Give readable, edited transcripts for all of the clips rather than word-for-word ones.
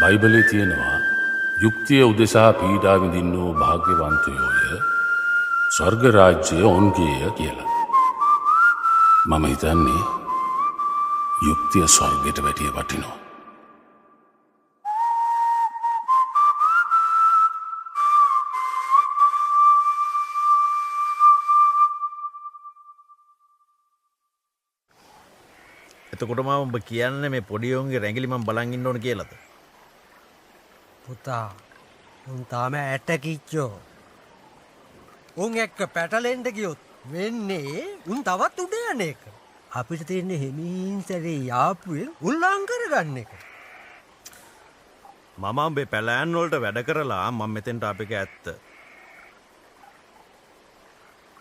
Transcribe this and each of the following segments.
බයිබලයේ තියෙනවා යුක්තිය උදෙසා පීඩා විඳින්නෝ භාග්‍යවන්තයෝය, ස්වර්ග රාජ්‍යය ඔවුන්ගේය කියලා. මම හිතන්නේ යුක්තිය ස්වර්ගයට වැටිය වටිනවා. එතකොට මම ඔබ කියන්නේ මේ පොඩි උන්ගේ රැඟිලි මම බලන් ඉන්න ඕන කියලාද? පුතා, උන් තාම ඇට කිච්චෝ. උන් එක්ක පැටලෙන්න ගියොත් වෙන්නේ උන් තවත් උඩ යන එක. අපිට තියෙන්නේ හිමින් සැරේ යාපුවෙන් උන් ලං කරගන්න එක. මම උඹේ පැලෑන් වලට වැඩ කරලා මම මෙතෙන්ට ආපෙක ඇත්ත.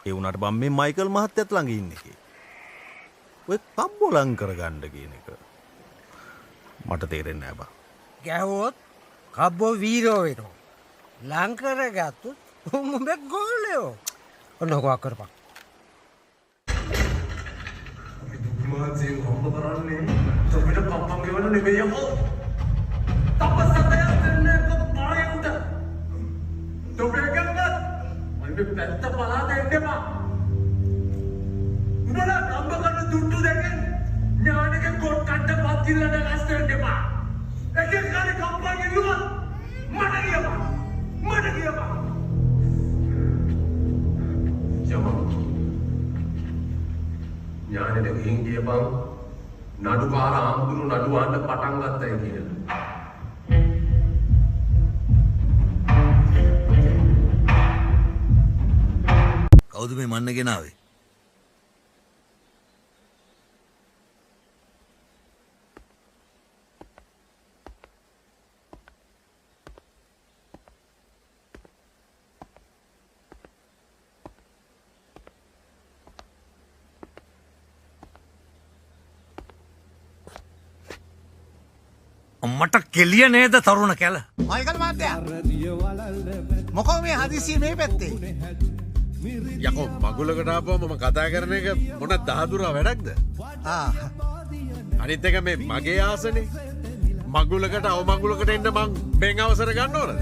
ඒ වුණාට මම මේ මයිකල් මහත්තයත් ළඟ ඉන්න එකේ. ඔය කම්බෝ ලං කරගන්න කියන එක මට තේරෙන්නේ නෑ බා. ගැහුවොත් කබ්බෝ වීරෝ වෙනවා. ලං කරගත්තොත් උන් උඹේ ගෝලයෝ. ඔන්න ඔක කරපන්. අපි දුක්මාන්සියෙන් හම්බ කරන්නේ තොපිට කම්පම් ගෙවන්න නෙමෙයි යකෝ. තපස්සතයක් දෙන්න එක පාරේ උඩ. තොපේ ගන්නත් මම පැත්ත පලාත එන්න එපා. උඹලා හම්බ කරන දුට්ටු දෙකෙන් ඥානගේ කොට කඩ පත් ඉල්ලන ලස්ත වෙන්න එපා. එක එක හරි කම්පම් ඉල්ලුවා මට කියපන්. මට කියපන්. යමන් ඥානෙට ගිහින් කියපන් නඩුකාර ආම්දුරු නඩු අහන්න පටන් ගත්තයි කියලා. කවුද මේ මන්න ගෙනාවේ? මට කෙලිය නේද තරුණ කැල? මයිකල් මහත්තයා, මොකෝ මේ හදිසියෙ මේ පැත්තේ? යකෝ මගුලකට ආපුවම මම කතා කරන එක මොන දහදුරා වැඩක්ද? අනිත් එක මේ මගේ ආසනේ මගුලකට අවමගුලකට එන්න මං බෙන් අවසර ගන්න ඕනද?